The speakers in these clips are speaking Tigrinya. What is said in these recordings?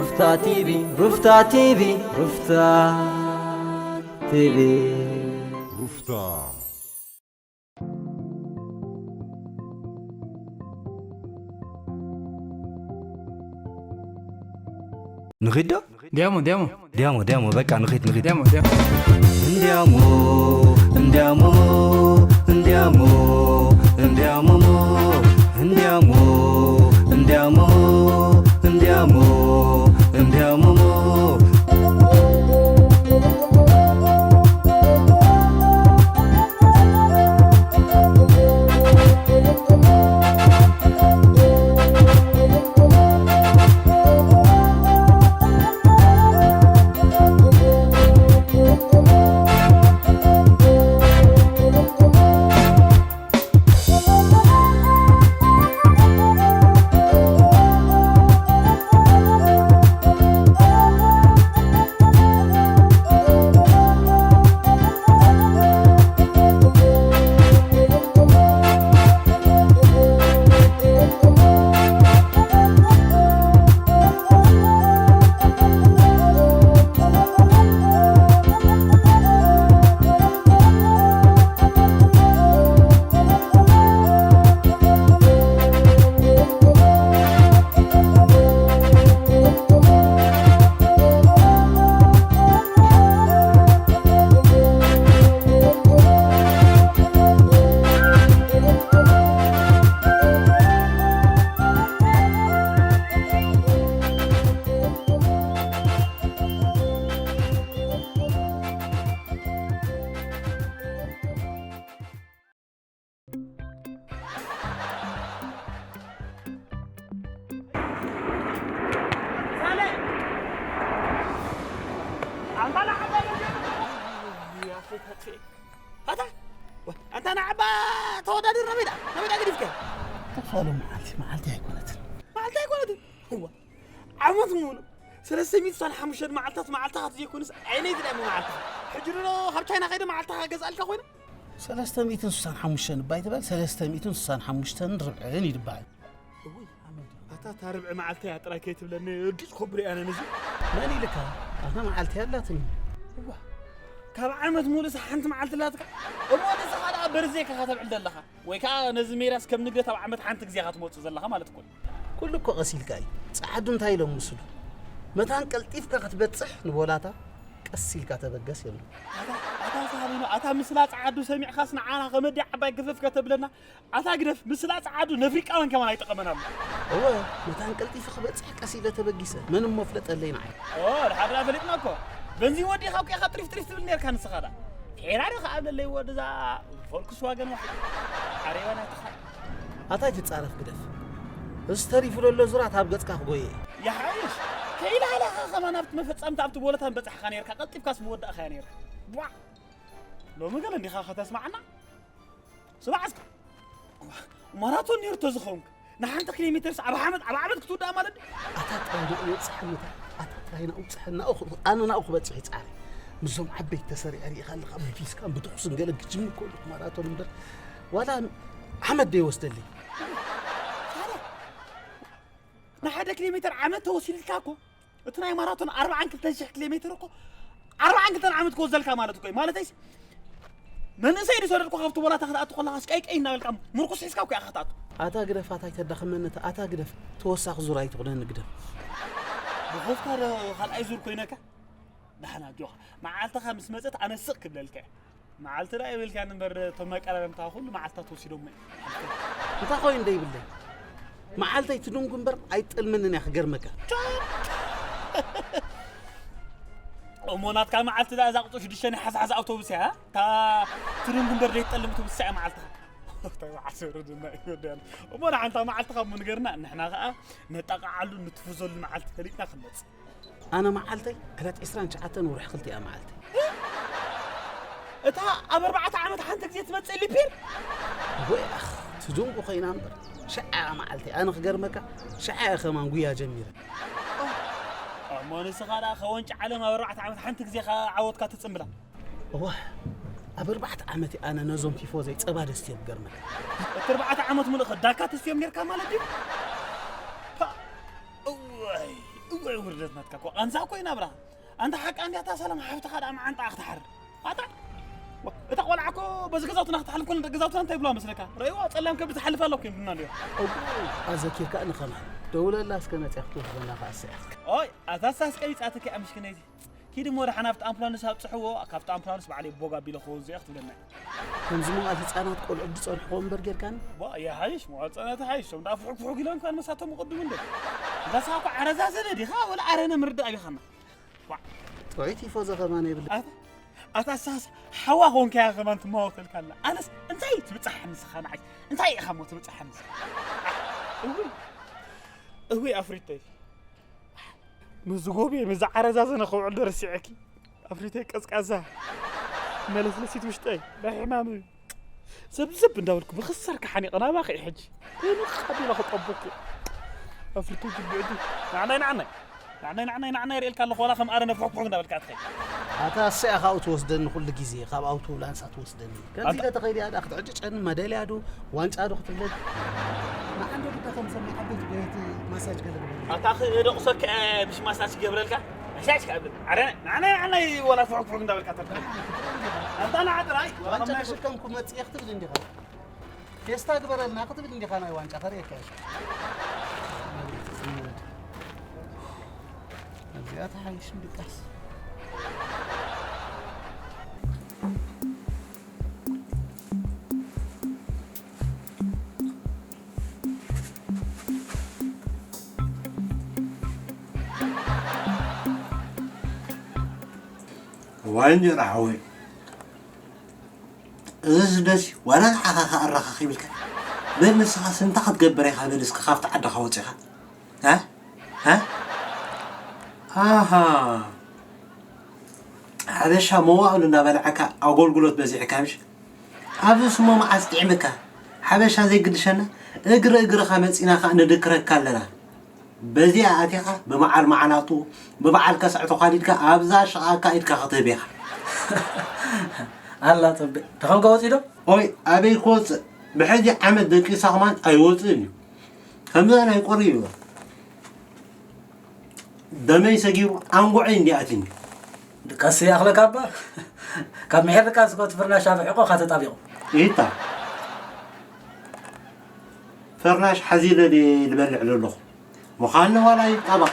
ሩፍታ ቲቪ፣ ሩፍታ ቲቪ፣ ሩፍታ ቲቪ። ሩፍታ። ንኺድ ዶ? ዲያሞ፣ ዲያሞ። ዲያሞ፣ ዲያሞ፣ በቃ ንኺድ፣ ንኺድ። ዲያሞ፣ ዲያሞ። እንዲያሞ፣ እንዲያሞ፣ እንዲያሞ፣ እንዲያሞ፣ እንዲያሞ፣ እንዲያሞ፣ እንዲያሞ፣ እንዲያሞ። ኣታ ንዓባ ተወዳድር፣ ናበይ ደኣ? ናበይ ደኣ ገዲፍካ? ተፋሉ መዓልቲ፣ መዓልቲ ኣይኮነትን። መዓልቲ ኣይኮነትን? እዋ፣ ዓመት ሙሉ ሰለስተ ሚእቲ ስሳን ሓሙሽተን መዓልታት መዓልትኻ ዘይኮነስ፣ ዓይነይ ዝደኣሙ መዓልትኻ። ሕጂ ዶ ካብ ቻይና ከይደ መዓልትኻ ገዝኣልካ ኮይነ? ሰለስተ ሚእትን ስሳን ሓሙሽተን እባ ኣይትበል፣ ሰለስተ ሚእትን ስሳን ሓሙሽተን ርብዕን እዩ ዝበሃል። እውይ፣ ኣመል። ኣታ እታ ርብዒ መዓልቲ እያ ጥራይ ከይትብለኒ፣ ርዲጽ ኮብሪ ኣነ ነዚ። መን ኢልካ? ኣታ መዓልቲ ኣላትኒ። እዋ፣ ካብ ዓመት ሙሉእ ሓንቲ መዓልቲ ኣላትካ? እሞ ንስኻ ደኣ በርዝደይካ ከተብዕል ዘለኻ? ወይ ከኣ ነዚ ሜዳስ ከም ንግደት ኣብ ዓመት ሓንቲ ግዜ ኢኻ ትመጽእ ዘለኻ ማለት እኮ እዩ። ኩሉ እኮ ቀስ ኢልካ እዩ። ጸዓዱ እንታይ ኢሎም ምስሉ? መታን ቀልጢፍካ ክትበጽሕ ንቦላታ ቀስ ኢልካ ተበገስ ኢሎም። ኣታ፣ ኣታ ሳሃቢኖ፣ ኣታ ምስላ ጸዓዱ ሰሚዕካስ ንዓና ከመዲ ዓባይ ግፍፍ ከተብለና? ኣታ ግደፍ፣ ምስላ ጸዓዱ ነፍሪቃውያን ከማን ኣይጠቐመን ኣሎ። እወ፣ መታን ቀልጢፈ ክበጽሕ ቀስ ኢለ ተበጊሰ። መን እሞ ፍለጠለይ ንዓይ? ኦ፣ ድሓር ደኣ ፈሊጥና እኮ። በንዚን ወዲኻ እኮ ኢኻ ጥሪፍ ጥሪፍ ትብል ኔርካ ንስኻ ደኣ። ፌራሪ ከኣ ኣብለለይ ወዲ እዛ ፎልክስዋገን ዋሕድ። ዓረባ ናይ ተኻል። ኣታይ ትጻረፍ ግደፍ። እዚ ተሪፉ ዘሎ ዙራት ኣብ ገጽካ ክጎየ። ይሓይሽ። ከይልሃለኻ ከማን ኣብቲ መፈጸምታ ኣብቲ ቦለታን በጻሕኻ ኔርካ፣ ቀልጢፍካስ ምወዳእኻያ ኔርካ። ቧዕ። ሎሚ ገለ እንዲኻ ከተስማዓና? ስማዕ እስከ። ማራቶን ኔሩ ተዝኸውንክ፣ ንሓንቲ ኪሎ ሜትርስ ኣብ ሓመድ፣ ኣብ ዓመት ክትውዳእ ማለት ድዩ? ኣታ ጥራይ ናኡ የብጽሐኒ፣ ኣታ ጥራይ ናኡ ብጽሐኒ፣ ናኡ ኽ-፣ ኣነ ናኡ ክበጽሕ ይጽዓር። ምስዞም ዓበይቲ ተሰሪዐ ርኢኻ ኣለኻ፣ ብፊስካን ብትኩስን ገለ ክጅምር ከሎ ማራቶን እምበር፣ ዋላ ዓመት ዶ ይወስደለይ? ታዲያ ንሓደ ኪሎ ሜትር ዓመት ተወሲድልካ እኮ፣ እቲ ናይ ማራቶን ኣርባዓን ክልተን ሽሕ ኪሎ ሜትር እኮ ኣርባዓን ክልተን ዓመት ክወስደልካ ማለት እኮ እዩ። ማለተይስ መንእሰይ ድሰደድኩ ካብቲ ቦላታ ክትኣቱ ከለኻስ ቀይ ቀይ እናበልካ ምርኩስ ሒዝካ እኮ ኢኻ ክትኣቱ። ኣታ ግደፍ፣ ኣታ ኣይተዳኽመኒ፣ ኣታ፣ ኣታ ግደፍ፣ ተወሳኺ ዙር ኣይትኹነኒ ግደፍ። ብኾፍታ ዶ ካልኣይ ዙር ኮይነካ? ደሓን ኣጆኻ፣ መዓልትኻ ምስ መጸት ኣነ ስቕ ክብለልካ እየ። መዓልቲ ደኣ የብልካን እምበር፣ እቶም መቀራረምታ ኩሉ መዓልትታት ወሲዶሞ እዮም። እንታይ ኮይኑ ደይብለይ? መዓልተይ ትድንጉ እምበር ኣይትጠልመንን እያ ክገርመካ። እሞ ናትካ መዓልቲ ደኣ እዛ ቁጽሪ ሽዱሽተ ናይ ሓዝሓዝ ኣውቶቡስ እያ። እታ ትድንጉ እምበር ዘይትጠልም ኣውቶቡስ እያ መዓልትኻ። እንታይ መዓልቲ ወረደና እዩ ወዲያና። እሞ ንሓንታ መዓልትኻ እሞ ንገርና፣ ንሕና ኸኣ ነጣቕዓሉ ንትፍዘሉ መዓልቲ ፈሊጥና ክንመጽእ። ኣነ መዓልተይ ዕለት ዕስራን ትሽዓተን ወርሒ ክልተ እያ መዓልተይ። እታ ኣብ ኣርባዕተ ዓመት ሓንቲ ግዜ ትመጽእ ሊፒር? ወይ ኣኽ፣ ትድንጉ ኮይና እምበር። ሽዓ እያ መዓልተይ። ኣነ ክገርመካ፣ ሽዓ እየ ከማን ጉያ ጀሚረ። እሞ ንስኻ ደኣ ከወንጭ ዓለም ኣብ ኣርባዕተ ዓመት ሓንቲ ግዜ ኸ ዓወትካ ትጽምብላ? እወ፣ ኣብ ኣርባዕተ ዓመት ኣነ ነዞም ቲፎዘይ ጸባ ደስትዮም ክገርመካ። እቲ ኣርባዕተ ዓመት ሙሉእ ኸ ዳካ ተስትዮም ኔርካ ማለት ድዩ? ፓ! እዋይ፣ ወይ ውርደት ናትካ እኮ። ኣንሳ እኮ ይናብራ። ኣንታ ሓቃ እንዲያ እታ ሰላም ሓፍትኻ ደኣ መዓንጣ ክትሓር። ኣታ እታ ቆልዓ እኮ በዚ ገዛውትና ክትሓልፍ ኮነ ገዛውትና እንታይ ይብልዋ መስለካ? ረእይዋ ጸላም ከብዲ ትሓልፍ ኣሎ እኮ ይብሉና እንዲዮ። ኣዘኪርካ ንኸማን ደውለላ እስከ መጽያ ክትወስደና ከኣ ስዕት። ኦይ ኣታ ሳስ ቀቢጻትኪ ኣምሽክነይዚ። ኪድ እሞ ደሓን ኣብቲ ኣምቡላንስ ኣብጽሕዎ፣ ካብቲ ኣምቡላንስ ባዕለይ ቦግ ኣቢለ ክወዝኦ ክትብለና። ከምዚ መዋል ህፃናት ቆልዑ ዝፀንሕዎ እምበር ጌርካኒ። ዋ፣ ይሓይሽ፣ መዋል ህፃናት ይሓይሽ። እቶም ደኣ ፍሑግ ፍሑግ ኢሎም እኳ ንመሳቶም ይቕድሙ እንደ። እንዳ ስኻ እኮ ዓረዛ ዘለ ዲኻ ወላ ዓረነ ምርዳእ ኣቢኻና። ዋ። ጥዑይ ቲፎዞ ከማን የብሉ። ኣታ፣ ኣታ ሳስ ሓዋ ኾንካያ ከማን ትማወተልካ ኣላ። ኣነስ እንታይ ትብጻሓኒ ስኻ ንዓይ? እንታይ ኢኻ እሞ ትብጻሓኒ ስኻ? እውይ፣ እውይ ኣፍሪተይ። ምስ ጎብየ፣ ምስ ዝዓረዛዘነ ከውዕል ዶ ረሲዐኪ? ኣፍሪተይ ቀዝቃዛ፣ መለስለሲት ውሽጠይ፣ ናይ ሕማም ዘብዘብ እንዳበልኩ ብኽሰርካ ሓኒቐ ናባኺ እየ ሕጂ። ተይንቕ ኣቢለ ክጠብኩ። ኣፍሪተይ ጅብዕቲ፣ ንዓናይ፣ ንዓናይ። ንዓናይ፣ ንዓናይ፣ ንዓናይ ርእየልካ ኣለኹ፣ ዋላ ከም ኣረነ ፍሑክ ፍሑክ እንዳበልካ ትኸይድ። ኣታ እሰይ ኢኻ ኣብኡ ትወስደኒ ኩሉ ግዜ፣ ካብ ኣውቶቡላንስ ትወስደኒ። ከምዚ ኣታ ኢለ ተኸይደ እያ ደኣ ክትዕጭጨኒ፣ መደልያ ዶ፣ ዋንጫ ዶ ክትብለኒ? ንዓንዶ ግዳ ከም ሰማይ ዓበይቲ ጎየይቲ ማሳጅ ገለ ግበረኒ። ኣታ ክደቑሰካ እየ፣ ምሽ ማሳጅ ክገብረልካ? ኣሻሽ ከብል። ኣረ፣ ንዓናይ፣ ንዓናይ፣ ወላ ፍሑክ ፍሑክ እንዳበልካ ተርካ። ኣንታ ንዓ ጥራይ፣ ወላ ዋንጫ ከማይ ተሸከምኩ መጽየ ክትብል እንዲኻ። ፌስታ ግበረልና ክትብል እንዲኻ ናይ ዋንጫ ከርእየካ እየ። እዚኣ ተሓይሽ ምድቃስ። እዋይ እንጀራ ሓወይ፣ እዝስ ደስ እዩ። ዋላ ንዓኻ ከኣ ኣረኻኺብልካ። በል ንስኻስ እንታይ ክትገብር ኢኻ? በል እስኪ ካብቲ ዓድኻ ወጺኻ። ሃ? ሃ? ኣሃ። ሓበሻ መዋእሉ እናበልዓካ ኣገልግሎት በዚሕካ ምሽ? ኣብዚ ስሞ መዓስ ጥዕምካ? ሓበሻ ዘይግድሸና፣ እግሪ እግርኻ መጺና ኸኣ ንድክረካ ኣለና። በዚኣ ኣቲኻ ብመዓር መዓናጡ፣ ብበዓል ከስዕቶ ካሊድካ ኣብዛ ሸቓካ ኢድካ ክትህብ ኢኻ። ኣላ ጽብቅ። ድኸምካ ወጺኡ ዶ? ኦይ፣ ኣበይ ክወጽእ? ብሕጂ ዓመት ደቂሳ ከማን ኣይወጽእን እዩ። ከምዛ ናይ ቁሪ እዩ። ደመይ ሰጊሩ ኣንጉዐይ እንዲ ኣትዩኒ። ድቃስ ይኣኽለካ እባ። ካብ ምሒር ድቃስ እኮ እቲ ፍርናሽ ኣብ ሕቖኻ ተጣቢቑ። ኢታ። ፍርናሽ ሓዚለ ድየ ዝበልዕ ዘለኹ። ምዃኑ ዋላ ይጣበቕ።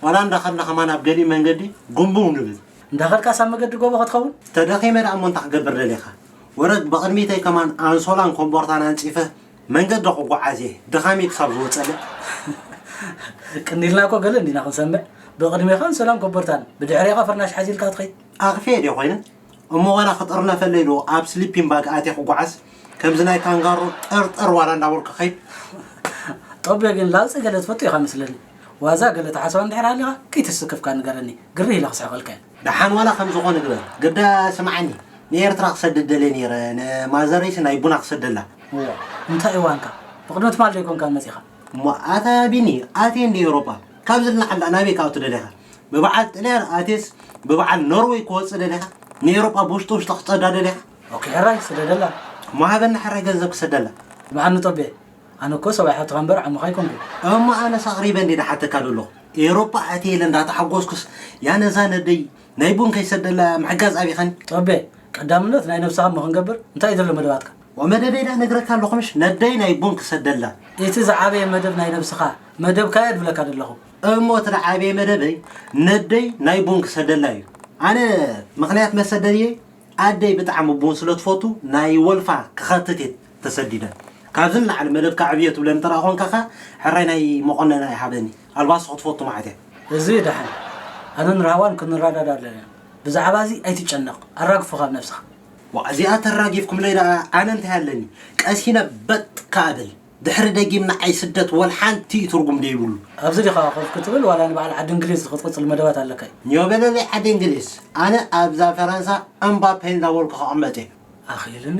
ዋላ እንዳኸድና ከማን ኣብ ገሊእ መንገዲ ጉምብው ንብል። እንዳኸድካስ ኣብ መገዲ ጎቦ ክትኸውን? ተደኺመ ደኣ እሞ እንታይ ክገብር ደሊኻ? ወረድ ብቕድሚተይ ከማን ኣንሶላን ኮምቦርታን ኣንጺፈ መንገዲ ክጓዓዝ እየ። ድኻመይ ክሳብ ዝወጸለይ። ቅኒልና እኮ ገለ እንዲና ክንሰምዕ። ብቕድሜኻ ኣንሶላን ኮምቦርታን፣ ብድሕሬኻ ፍርናሽ ሓዚልካ ትኸይድ። ኣኽፍየ ድየ ኮይነ? እሞ ዋላ ክጥርነፈለይ ዶ ኣብ ስሊፒንግ ባግ ኣትየ ክጓዓዝ? ከምዚ ናይ ካንጋሮ ጠርጠር ዋላ እንዳበልኩ ከይድ። ጦቤ ግን ላውፂ ገለ ትፈቱ ኢኻ መስለኒ። ዋዛ ገለ ተሓስባ እንድሕር ሃሊኻ ከይተስክፍካ ንገረኒ። ግርህ ኢለ ክስሕቐልካ እየ። ደሓን ዋላ ከም ዝኾነ ግበር። ግዳ ስምዓኒ፣ ንኤርትራ ክሰድድ ደልየ ነይረ፣ ንማዘረይሲ ናይ ቡና ክሰደላ። እዋ፣ እንታይ እዋንካ? ብቕድሚ ትማል ዶ ኣይኮንካን መጺኻ? እሞ ኣታ ቢኒ፣ ኣትየ እንዲ ኤውሮጳ። ካብ ዝለዓል ደኣ ናበይ ካብ ትደሊኻ? ብበዓል ጥልያን ኣትየስ ብበዓል ኖርወይ ክወጽእ ደሊኻ? ንኤውሮጳ ብውሽጢ ውሽጢ ክትጸዳ ደሊኻ? ኦኬ፣ ሕራይ ስደደላ። እሞ ሃበና ሕራይ ገንዘብ ክሰደላ። ስምዓኒ ጦቤ፣ ኣነ እኮ ሰብኣይ ሓብትኻ እምበር ዓምኻ ኣይኮንኩን። እሞ ኣነስ ኣቕሪበ እንዴ ዝሓተካ ዘለኹ? ኤውሮጳ ኣትየ ኢለ እንዳተሓጎስኩስ፣ ያነ እዛ ነደይ ናይ ቡን ከይሰደላ ምሕጋዝ ኣቢኻኒ? ጦቤ፣ ቀዳምነት ናይ ነብስኻ እሞ ክንገብር፣ እንታይ እዩ ዘሎ መደባትካ? ወመደበይ ዳ ነግረካ ኣለኹ ምሽ፣ ነደይ ናይ ቡን ክሰደላ። እቲ ዝዓበየ መደብ ናይ ነብስኻ፣ መደብካ እየ ድብለካ ዘለኹ። እሞ እቲ ዝዓበየ መደበይ፣ ነደይ ናይ ቡን ክሰደላ እዩ። ኣነ ምኽንያት መሰደድየይ፣ ኣደይ ብጣዕሚ ቡን ስለ ትፈቱ፣ ናይ ወልፋ ክኸትት እየ ተሰዲደ። ካብዚ ንላዕሊ መደብካ ዕብየ ትብለኒ እንተ ደኣ ኾንካ ኸኣ፣ ሕራይ ናይ መቖነና ይሃበኒ። ኣልባሶ ክትፈቱ ማለት እየ። እዚ ደሓን። ኣነን ራህዋን ክንረዳዳ ኣለና። ብዛዕባ እዚ ኣይትጨነቕ። ኣራግፎ ካብ ነብስኻ። ዋእ፣ እዚኣ ተራጊፍኩምለይ ደኣ ኣነ እንታይ ኣለኒ? ቀሲነ በጥ ከኣ ብል። ድሕሪ ደጊም ንዓይ ስደት ወላ ሓንቲ ትርጉም ደይብሉ። ኣብዚ ዲኻ ኮፍ ክትብል ዋላ ንበዓል ዓዲ እንግሊዝ ክትቕጽል መደባት ኣለካ እዩ። ኒዮ በለለይ ዓዲ እንግሊዝ። ኣነ ኣብዛ ፈረንሳ እምባፔ እንዳበልኩ ክቕመጥ እየ። ኣኺሉኒ።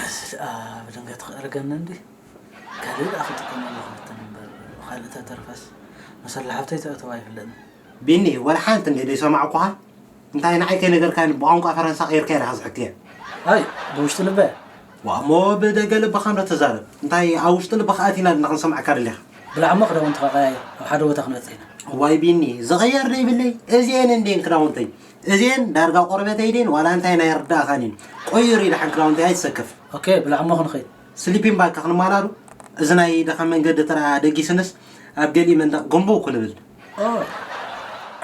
እዚ ደኣ ብድንገት ክእርገኒ እንዲ። ካልእ ደኣ ክጥቀመሉ ክፍትን እምበር፣ ካልእ ተተርፈስ፣ መሰላ ሓብተይ ተእተዋ ኣይፍለጥን። ቢኒ፣ ወላ ሓንቲ እንዴ ዘይሰማዕኩኻ? እንታይ ንዓይ ከይነገርካኒ ብቋንቋ ፈረንሳ ቀይርካያ ዲኻ ዝሕክየ? ኣይ፣ ብውሽጢ ልበ። ዋእ እሞ ብደገ ልብኻ እንዶ ተዛረብ። እንታይ ኣብ ውሽጢ ልብኻ ኣቲና ድና ክንሰምዓካ ደሊኻ? ብላዕ እሞ ክዳውንትኻ ቀያይር፣ ኣብ ሓደ ቦታ ክንበጽሕ ኢና። ዋይ ቢኒ፣ ዝቕየር ዘይብለይ፣ እዚኤን እንዴን ክዳውንተይ። እዚኤን ዳርጋ ቆርበተይ ደን ዋላ እንታይ ናይ ርዳእኻን እየን። ቆይሪ ደሓን ክዳውንተይ ኣይትሰከፍ። ኦኬ፣ ብላዕ እሞ ክንኸይድ። ስሊፒንግ ባግ ክንማላሉ፣ እዚ ናይ ደኻ መንገዲ ተራ ደጊስንስ ኣብ ገሊእ መንደቕ ጎንቦ እኮ ልብል። ኦ፣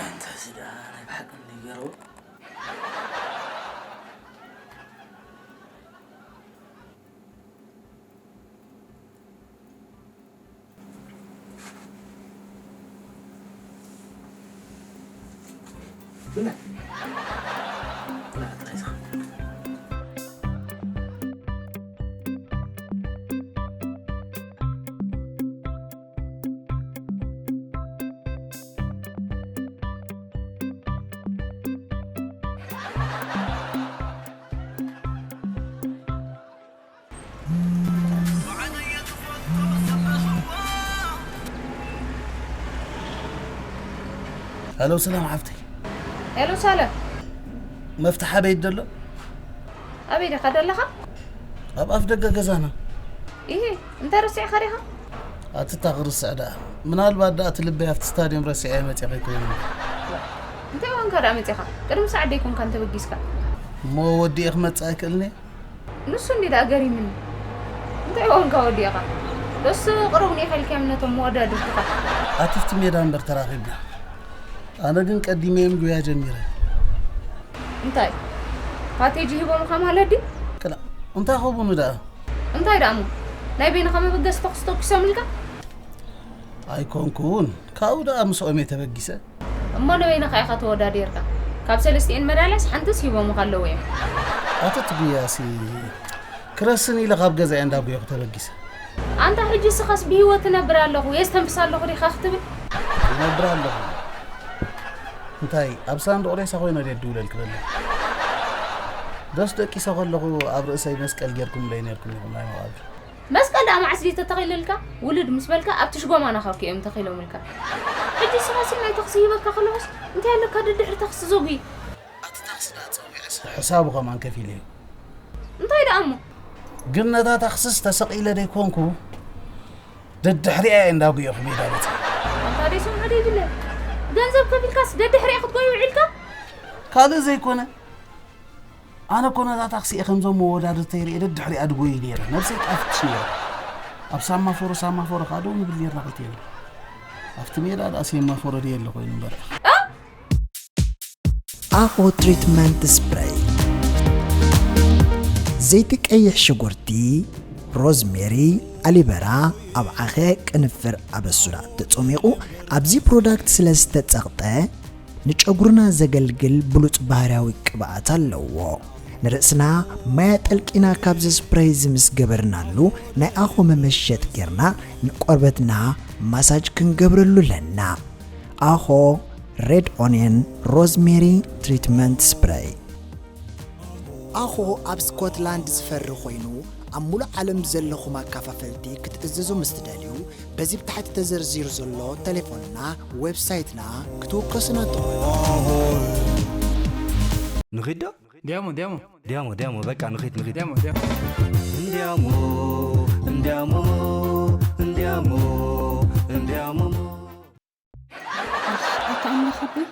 ኣንታ እዚ ደኣ ናይ ብሓቂ እንዲገርዎ። ሄሎ ሰላም ሓፍተይ። ሄሎ ሳለ። መፍትሕ ኣበይ ደሎ? ኣበይ ዲኻ ደለኻ? ኣብ ኣፍ ደገ ገዛና። ኢሂ እንታይ ረሲዕኻ ዲኻ? ኣትታ ክርስዕ ደኣ። ምናልባት ደኣ እቲ ልበይ ኣብቲ ስታድዮም ረሲዐ መጺኣ ከይኮይኑ። እንታይ ዋንካ ደኣ መጺኻ? ቅድሚ ሰዓት ደይኮንካ እንተበጊስካ? እሞ ወዲኤ ክመጽእ ኣይክእልኒ? ንሱ እንዲ ደኣ ገሪምኒ። እንታይ ኮንካ ወዲእኻ? ደስ ቅረቡኒ ኢኻ ኢልካዮም ነቶም መወዳድርትኻ። ኣትፍቲ ሜዳ እምበር ተራኺብና። ኣነ ግን ቀዲመዮም ጉያ ጀሚረ። እንታይ ፓኬጅ ሂቦምኻ ማለት ድዩ? ክላ እንታይ ኸቡኑ ደኣ? እንታይ ደኣ እሞ ናይ በይንኻ መበገሲ ተኹሲ ተኩሶምልካ? ኣይኮንኩን ካብኡ ደኣ ምስኦም እየ ተበጊሰ። እሞ ንበይንኻ ኢኻ ተወዳዲርካ። ካብ ሰለስቲኤን መዳልያስ ሓንትስ ሂቦምኻ ኣለዉ እዮም። ኣቲ እቲ ጉያሲ ክረስን ኢለ ካብ ገዛየ እንዳጉየኹ ተበጊሰ። ኣንታ ሕጂ እስኻስ ብህይወት እነብር ኣለኹ የስተንፍስ ኣለኹ ዲኻ ክትብል? ይነብር ኣለኹ። እንታይ ኣብ ሳንዱቕ ሬሳ ኮይነ ድየ ድውለል ክበለ? ዶስ ደቂሰ ከለኹ ኣብ ርእሰይ መስቀል ጌርኩምለይ ኔርኩም ኢኹም ናይ መቓብር። መስቀል ደኣ መዓስ ድዩ ተተኺልልካ? ውልድ ምስ በልካ ኣብቲ ሽጎማና ካኩ እዮም ተኺሎምልካ። ሕጂ ንስኻሲ ናይ ታኽሲ ሂበካ ከለኹስ እንታይ ኣለካ ደድሕሪ ታኽሲ ዘጉይ? ኣቲ ታኽሲ ደኣ ጸዊዐ ሕሳቡ ከማን ከፊለዮ። እንታይ ደኣ እሞ? ግን ነታ ታኽስስ ተሰቒለ ደይኮንኩ ደድሕሪኣ እየ እንዳጉየኹ ሜዳ መጺአ። ኣንታ ደይ ሰምዖ ደይብለ ገንዘብ ከፊልካስ ደድሕሪኣ ክትጎይ ውዒልካ? ካልእ ዘይኮነ ኣነ እኮ ነዛ ታክሲ እየ ከምዞም መወዳድርተይ ርእየ ደድሕሪኣ ድጎይ ነይረ። ነብሰይ ቃፍትሽ ነይረ። ኣብ ሳማፎሮ ሳማፎሮ ከዓ ደው ንብል ነርና ክልቴና። ኣብቲ ሜዳ ደኣ ሴማፎሮ ድየ ኣሎ ኮይኑ እምበር። ኣኾ ትሪትመንት ስፕረይ፣ ዘይቲ ቀይሕ ሽጉርቲ፣ ሮዝሜሪ፣ ኣሊበራ፣ ኣብዓኸ፣ ቅንፍር፣ ኣበሱዳ ተጾሚቑ ኣብዚ ፕሮዳክት ስለ ዝተጸቕጠ ንጨጉርና ዘገልግል ብሉጽ ባህርያዊ ቅብኣት ኣለዎ። ንርእስና ማይ ኣጠልቂና ካብዚ ስፕረይ እዚ ምስ ገበርናሉ ናይ ኣኾ መመሸጥ ጌርና ንቆርበትና ማሳጅ ክንገብረሉ ኣለና። ኣኾ ሬድ ኦንየን ሮዝሜሪ ትሪትመንት ስፕረይ። ኣኾ ኣብ ስኮትላንድ ዝፈሪ ኮይኑ ኣብ ሙሉእ ዓለም ዘለኹም ኣካፋፈልቲ ክትእዝዙ ምስ ትደልዩ በዚ ብታሕቲ ተዘርዚሩ ዘሎ ተሌፎንና ዌብሳይትና ክትውከሱና ትኽእሉ። ንኺድ ዶ? ዲያሞ ዲያሞ ዲያሞ ዲያሞ በቃ ንኺድ ንኺድ ዲያሞ ዲያሞ እንዲያሞ እንዲያሞ እንዲያሞ እንዲያሞ ኣታ ኣምላኽ ኣቦይ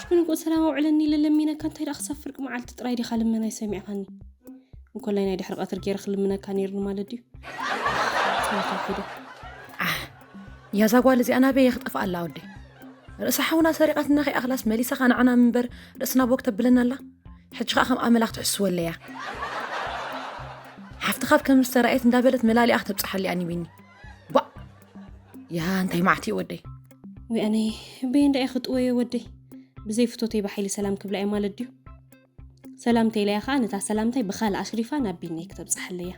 ሽኩን እንኳ ሰላም ኣውዕለኒ ኢለ ለሚነካ እንታይ ደኣ ክሳብ ፍርቂ መዓልቲ ጥራይ ዲኻ ልመናይ ሰሚዕኻኒ እንኮላይ ናይ ድሕሪ ቀትሪ ገይረ ክልምነካ ነይሩኒ ማለት ድዩ ጸወታ ሒደ ያዛ ጓል እዚኣ ናበይ እየ ክጠፍኣላ ወደይ ርእሲ ሓውና ሰሪቓትና ከይኣኽላስ መሊሳ ኻንዓና ምንበር ርእስና ቦግ ተብለና ኣላ ሕጂ ኸዓ ከም ኣመላኽ ትሕስወለያ ሓፍትኻ ከም ዝተራእየት እንዳበለት መላሊኣ ክተብፅሓለያ ኒቢኒ ቧእ ያ እንታይ ማዕት እዩ ወደይ ወይ ኣነ በየንዳ እየ ክጥወዮ ወደይ ብዘይ ፍቶተይ ብሓይሊ ሰላም ክብላ እየ ማለት ድዩ ሰላም ተይለያ ኸዓ ነታ ሰላምታይ ብኻልእ ኣሽሪፋ ናብ ቢነይ ክተብፅሓለያ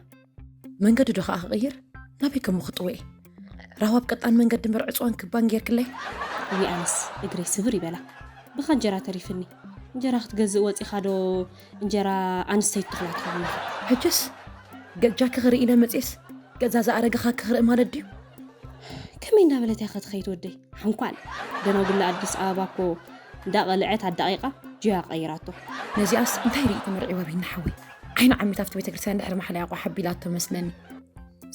መንገዲ ዶ ኸዓ ክቕይር ናበይ ከሞ ክጥወ እየ ራህዋ ብቀጣን መንገዲ እምበር ዕፅዋን ክባን ጌርክለይ እውይ ኣነስ እግረይ ስብር ይበላ ብኻ እንጀራ ተሪፍኒ እንጀራ ክትገዝእ ወፂኻ ዶ እንጀራ ኣንስተይቲ ትኽላ ትኸውን ኢኻ ሕጅስ ገጃኪ ክርኢ ኢለ መፅየስ ገዛ ዝኣረገኻኪ ክርኢ ማለት ድዩ ከመይ እንዳበለት እያ ኸ ትኸይድ ወደይ ሓንኳል ደናጉላ ኣዲስ ኣበባ እኮ እንዳቐልዐት ኣዳቒቓ ጅያ ቀይራቶ ነዚኣስ እንታይ ርኢ ተመርዒዋ ቢኒ ሓወይ ዓይኒ ዓሚታ ኣብቲ ቤተክርስትያን ድሕሪ ማሕለያ ቋሕ ኣቢላቶ መስለኒ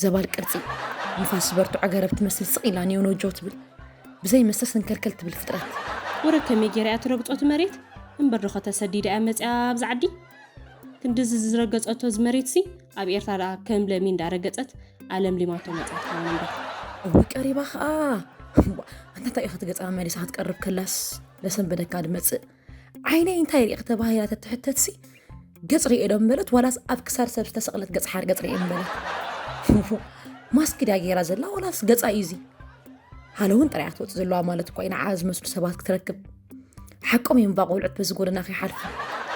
ዘባል ቅርፂ ንፋስ ዝበርትዖ ገረብ ትመስል ስቕ ኢላ ኔውነጆ ትብል ብዘይ መስተ ስንከልከል ትብል ፍጥረት። ወረ ከመይ ገይራ እያ ትረግጾ እቲ መሬት? እምበር ዶ ከተሰዲዳ እያ መጺኣ ኣብዚ ዓዲ? ክንድዚ ዝረገጸቶ እዚ መሬትሲ ኣብ ኤርትራ ደኣ ከም ለሚ እንዳረገጸት ኣለምሊማቶ መጻ ትኸውን እምበር። እዊ ቀሪባ ኸኣ። ኣንታ እንታይ ኢኻ ትገጻ መሊሳ ክትቀርብ ከላስ ለሰንበደካ ድመጽእ? ዓይነይ እንታይ ሪእኺ ተባሂላ ተትሕተትሲ፣ ገጽ ሪኤ ዶ ምበለት፣ ዋላስ ኣብ ክሳድ ሰብ ዝተሰቕለት ገጽ ሓር ገጽ ሪኤ ምበለት? ማስክ ድያ ገይራ ዘላ፣ ዋላስ ገጻ እዩ እዚ? ሃሎዊን ጥራይ እያ ትወጽእ ዘለዋ ማለት እኮ እዩ፣ ንዓ ዝመስሉ ሰባት ክትረክብ። ሓቆም እዮም እባ ቆልዑት በዚ ጎደና ከይሓልፉ።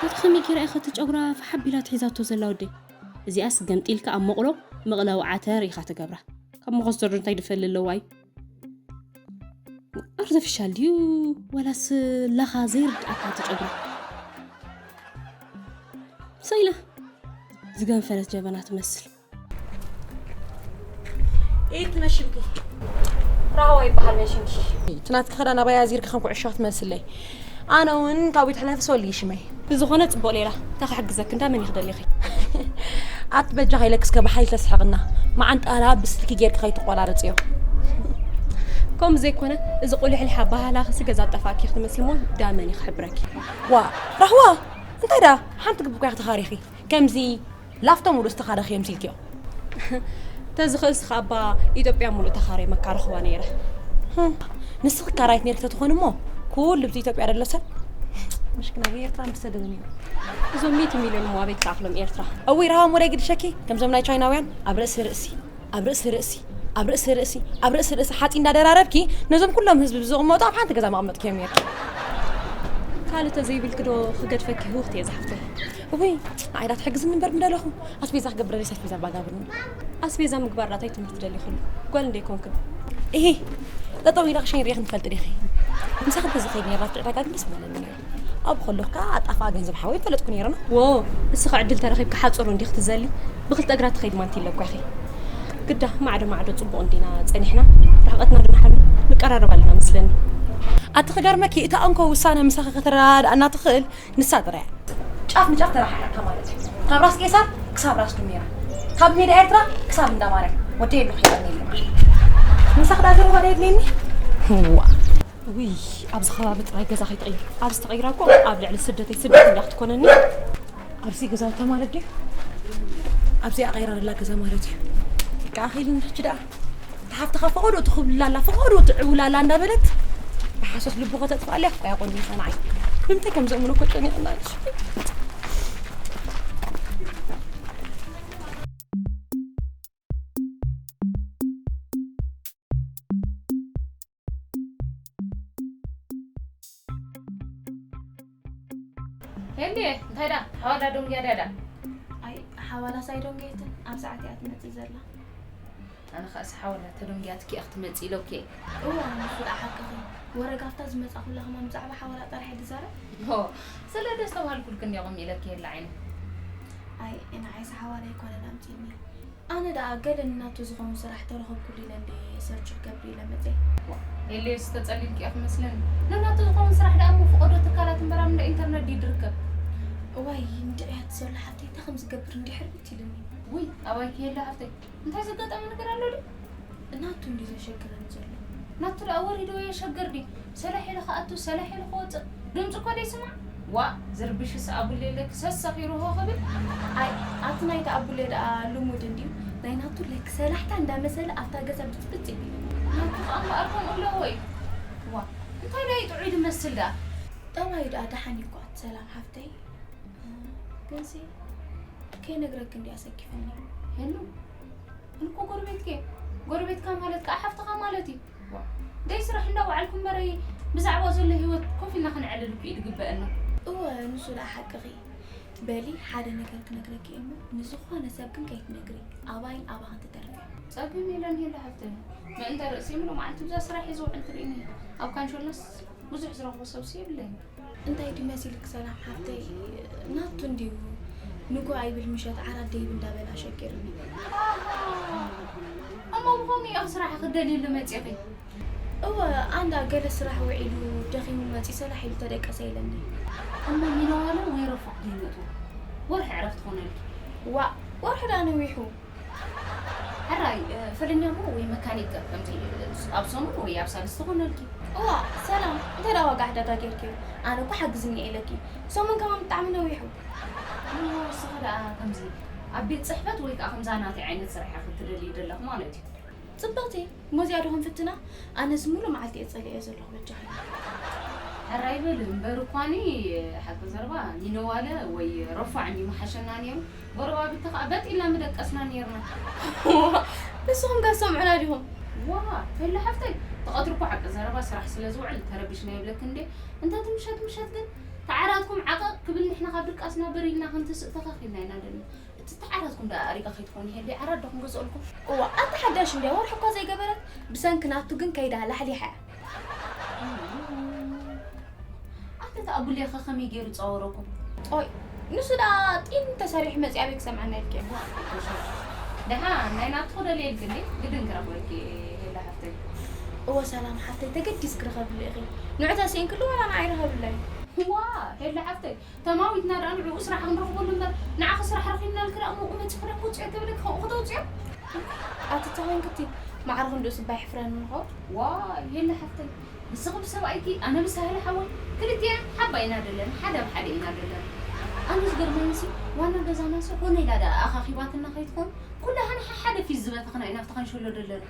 እቲ ከመይ ገይራ ኢኻ እቲ ጨጉራ ፈሓ ኣቢላ ትሒዛቶ ዘላ ወደይ? እዚኣስ ገምጢልካ ኣብ መቕሎ መቕለዊ ዓተር ኢኻ ትገብራ። ካብ መኾስተር እንታይ ድፈሊ ኣለዋ እዩ? ኣርቲፊሻል ድዩ ወላስ ላኻ ዘይርድኣካ እቲ ጨጉሪ? ሰይና ዝገንፈለት ጀበና ትመስል። ኢት መሽንኪ ራህዋ ይበሃል መሽንኪ። እቲ ናትኪ ክዳን ኣባይ ኣዚርኪ ከም ኩዕሾ ክትመስለይ። ኣነ እውን ካብኡ ተሕለፊ ሶሊ እዩ ሽመይ። ብዝኾነ ጽቡቕ ሌላ፣ እንታይ ክሕግዘኪ እንዳ መን ኢኺ ደሊኺ? ኣቲ በጃኺ ኢለኪ እስከ ብሓይሊ ተስሕቕና። መዓንጣላ ብስልኪ ጌርኪ ከይትቆራርጽዮ። ከምኡ ዘይኮነ እዚ ቁልሕልሕ ኣበሃህላኺሲ ገዛ ጠፋእኪ ክትመስሊ እሞ እንዳ መን እዩ ክሕብረኪ? ዋ ራህዋ እንታይ ደኣ ሓንቲ ግቢ እኮ ኢኺ ተኻሪኺ። ከምዚ ላፍቶ ሙሉእ ዝተኻረኽዮ ምሲልክዮ። ተዝኽእልስ ኸኣ እባ ኢትዮጵያ ሙሉእ ተኻርየ መካረኽዋ ነይረ። ህም፣ ንስኺ ካራይት ነይርኪ ተትኾኒ እሞ ኩሉ ብቲ ኢትዮጵያ ደሎ ሰብ ምሽክና ብኤርትራ ምሰደደ ነይሩ። እዞም ሚእቲ ሚልዮን እሞ ኣበይ ክኣኽሎም ኤርትራ? እውይ ረሃም ወደ ግድሸኪ ከምዞም ናይ ቻይናውያን ኣብ ርእሲ ርእሲ ኣብ ርእሲ ርእሲ ኣብ ርእሲ ርእሲ ኣብ ርእሲ ርእሲ ሓፂ እንዳደራረብኪ ነዞም ኩሎም ህዝቢ ብዝቕመጡ ኣብ ሓንቲ ገዛ መቐመጥክዮም ነይርኪ። ካልእ ተዘይብልኪ ዶ ክገድፈኪ ህውኽቲ እየ ዝሓፍተይ። እውይ ንዓይ ዳ ትሕግዝኒ እምበር ምደለኹ ኣስቤዛ ክገብረለይስ ኣስቤዛ ባጋብርኒ። ኣስቤዛ ምግባር ዳ እንታይ ትምህርቲ ደሊኹሉ? ጓል እንደ ኣይኮንክን። እሂ ጠጠው ኢለ ክሸይን ርኢኺ ንፈልጢ ዲኺ? ምሳኺ እንተዝኸይድ ነይረ ኣብቲ ዕዳጋ ግን ደስ ምበለኒ ነይሩ። ኣብኡ ከለኹ ከኣ ኣጣፍኣ ገንዘብ ሓወይ ምፈለጥኩ ነይረ። ዎ እስኺ ዕድል ተረኺብኪ ሓፁሩ እንዲኺ ትዘሊ? ብኽልተ እግራ ትኸይድ ማንቲለ እኳ ኢኺ። ግዳ ማዕዶ ማዕዶ ፅቡቕ እንዲና ፀኒሕና ርሕቐትና ድማ ሓሉ ንቀራረብ ኣለና መስለኒ። ኣቲ ክገርመኪ እታ እንኮ ውሳነ ምሳኺ ከተረዳድኣና ትኽእል ንሳ ጥራይ እያ። ጫፍ ንጫፍ ተረሓሒቕካ ማለት እዩ። ካብ ራስ ቄሳር ክሳብ ራስ ዱሜራ፣ ካብ ሜዳ ኤርትራ ክሳብ እንዳ ማርያም ወደይ ኣሎ ሒዛኒ የለ። ምሳኺ ደኣ ዘረባ ዶ የድልየኒ? ዋ ውይ ኣብዚ ከባቢ ጥራይ ገዛ ከይትቕይር። ኣብዚ ተቐይራ እኮ ኣብ ልዕሊ ስደተይ ስደት እንዳ ክትኮነኒ። ኣብዚ ገዛውታ ማለት ድዩ? ኣብዚኣ ቀይራ ዘላ ገዛ ማለት እዩ። በቃ ኣኺሉኒ ሕጂ ደኣ። እታ ሓፍትኻ ፈቐዶ ትኹብልላላ ፈቐዶ ትዕውላላ እንዳበለት ብሓሶት ልቡ ከተጥፍኣለያ ክቆያ ቆኒኻ ንዓይ። ንምንታይ ከም ዘእምኖ እኮ ጨኒቕና እንጂ። ሄልየ እንታይ ዳ ሓዋላ ዶንግያ ድያ ዳ? ኣይ ሓዋላስ ኣይዶንገየትን ኣብ ሰዓት እያ ትመጽእ ዘላ። ኣነ ኸኣስ ሓዋላ ተዶንግያትኪ እያ ክትመጽእ ኢለኪ እየ። እወ ንሱ ደኣ ሓቅኺ። ወረ ጋፍታ ዝመጻኹላ ኸማን ብዛዕባ ሓዋላ ጥራሕ እየ ዝዛረብ። ሆ ስለ ደስተብሃልኩልኪ እንድየ ቐም ኢለኪ የለ ዓይነይ። ኣይ ንዓይስ ሓዋላ ኣይኮነን ኣምጺእኒ። ኣነ ደኣ ገለ ንናቱ ዝኸውን ስራሕ ተረኸብኩሉ ኢለ እንድየ ሰርች ክገብር ኢለ መጸይ። ኤልየስ ተጸሊልኪ ኢኺ መስለኒ። ንናቱ ዝኸውን ስራሕ ደኣ እሞ ፍቐዶ ትካላት እምበር ኣብ እንዳ ኢንተርነት ድዩ ድርከብ? እዋይ እንድዒ ኣቲ ሶሎ ሓፍተይ እንታይ ከም ዝገብር እንድየ ሕርብት ኢሉኒ። ውይ ኣባይኪ የለ ሓፍተይ እንታይ ዘጋጠመ ነገር ኣሎ ድዩ? ናቱ እንድዩ ዘሸግረኒ ዘሎ። ናቱ ደኣ ወሪድዎ የሸግር ድዩ? ሰላሕ ኢሉ ክኣቱ ሰላሕ ኢሉ ክወፅእ ድምፁ እኮ ደይስማዕ። ዋእ ዝርብሽስ ኣቡሌ ለክሰስ ሰኺርዎ ክብል። ኣይ ኣቲ ናይቲ ኣቡሌ ደኣ ልሙድ እንድዩ ናይ ናቱ ለክ ሰላሕታ እንዳመሰለ ኣብታ ገዛ ብፅብፅ ይብል። ናቱ ኸኣ እምበኣር ከምኡ ኣለዎ እዩ። ዋእ እንታይ ደኣ እዩ ጥዑይ ድመስል ደኣ። ጠባዩ ደኣ ደሓን እዩ እኮ ኣቲ ሰላም ሓፍተይ። ግንሲ ከይነግረኪ እንድዩ ኣሰኪፍኒ። ሄሉ ኣነ እኮ ጎረቤትኪ እየ። ጎረቤትካ ማለት ከኣ ሓፍትኻ ማለት እዩ። ደይ ስራሕ እንዳወዓልኩ እምበረይ ብዛዕባ ዘሎ ህይወት ኮፍ ኢልና ክነዕልል እኮ እዩ ዝግበአና። እወ ንሱ ደኣ ሓቅኺ። በሊ ሓደ ነገር ክነግረኪ እየ እሞ ንዝኾነ ሰብ ግን ከይትነግሪ ኣባይን ኣባኽን ትተርፊ። ጸገም የለን ሄሉ ሓፍተይ። ምእንተ ርእሲ ሙሉእ መዓልቲ ብዛ ስራሕ እየ ዝውዕል ትርእይኒ። ኣብ ካንሾሎስ ብዙሕ ዝረኽቦ ሰብሲ የብለይን። እንታይ ድዩ መሲልኪ ሰላም ሓፍተይ ናቱ እንድዩ ንግሆ ኣይብል ምሸት ዓራት ደይብ እንዳበለ ኣሸጊሩኒ። ኣሃ እሞ ብኸምኡ ኢኺ ስራሕ ክደልይሉ መጺኺ? እወ ኣንዳ ገለ ስራሕ ውዒሉ ደኺሙ መጺኡ ሰላሕ ኢሉ ተደቀሰ ኢለኒ። እሞ ሚነዋለ ወይ ረፋቕ ደይመጹ ወርሒ ዕረፍቲ ኮነልኪ። ዋእ ወርሒ ደኣ ነዊሑ። ሕራይ፣ እ፣ ፈለኛሞ ወይ መካኒክ ከምዚ ኣብ ሰሙን ወይ ኣብ ሳልስቲ ኮነልኪ። እዋ፣ ሰላም፣ እንታይ ደኣ ዋጋ ዕዳጋ ጌርክዮ? ኣነ እኮ ሓግዝኒ ኢለኪ። ሰሙን ከማን ብጣዕሚ ነዊሑ። እሞ ንስኺ ደኣ ከምዚ ኣብ ቤት ጽሕፈት ወይ ከኣ ከምዛ ናተይ ዓይነት ስራሕ ኢኺ ትደልዪ ዘለኺ ማለት እዩ። ጽብቕቲ፣ እሞ እዚኣ ዶ ክንፍትና? ኣነስ ሙሉ መዓልቲ እየ ጸሊኤ ዘለኹ በጃኺ። ሕራይ በሊ እምበር እኳኒ፣ ሓቂ ዘረባ ኒነዋለ ወይ ረፋዕ እንድዩ ምሓሸና ነይሩ። ጎረባብቲ ከኣ በጥ ኢልና ምደቀስና ነይርና። ንስኹም ከ ትሰምዑና ዲኹም? ዋ፣ ሄሎ ሓፍተይ፣ እቲ ቀትሪ እኮ ሓቂ ዘረባ ስራሕ ስለ ዝውዕል ተረቢሽና ይብለኪ እንዴ። እንተ እቲ ምሸት ምሸት ግን ተዓራትኩም ዓቐቕ ክብል ንሕና ካብ ድቃስና ብር ኢልና ክንትስእ ተኻኺልና ኢና ደለና። እቲ ተዓራትኩም ደኣ ኣሪጋ ከይትኾኑ ሄሊ ዓራት ዶ ክንገዝኦልኩም? እዋ፣ ኣታ ሓዳሽ እንድያ ወርሒ እኳ ዘይገበረት፣ ብሰንኪ ናቱ ግን ከይዳ ላሕሊሓ እያ። ኣቲ እቲ ኣቡሌኸ ከመይ ገይሩ ጸወረኩም? ኦይ፣ ንሱ ደኣ ጢን ተሰሪሑ መጺኣ ቤት ክሰምዓና ኢልኪ። ደሓን ናይ ናትኹ ደልየልኪ እንዴ? ግድን ክረኽበልኪ ሄላ ሓፍተይ። እወ ሰላም ሓፍተይ፣ ተገዲስ ክረኸብሉ ኢኺ። ንዑ ተስኢንክሉ ዋላ ንዓይ ርኸብለይ። ዋ፣ ሄላ ሓፍተይ፣ ተማዊትና ደኣ ንዕኡ ስራሕ ክንረኽበሉ እምበር፣ ንዓኺ ስራሕ ረኺብናልኪ ደኣ እሞ መጺኺ ደኣ ክውጽኦ ተብለኪ ከምኡ ክተውጽኦ? ኣቲ ተኾይንክቲ ማዕረ ክንድኡ ስባ ይሕፍረኒ ምኾ። ዋይ፣ ሄላ ሓፍተይ፣ ንስኺ ብሰብኣይኪ፣ ኣነ ብሳህለ ሓወይ፣ ክልቲኤና ሓባይ ኢና ደለና፣ ሓደ ኣብ ሓደ ኢና ደለና። ኣነ ዝገርመኒሲ፣ ዋና ገዛናሲ ሆነ ኢላ ደኣ ኣኻኺባትና ከይትኾን፣ ኩላህና ሓሓደ ፊት ዝበተኽና ኢና ኣብቲ ካንሸሎ ደለና።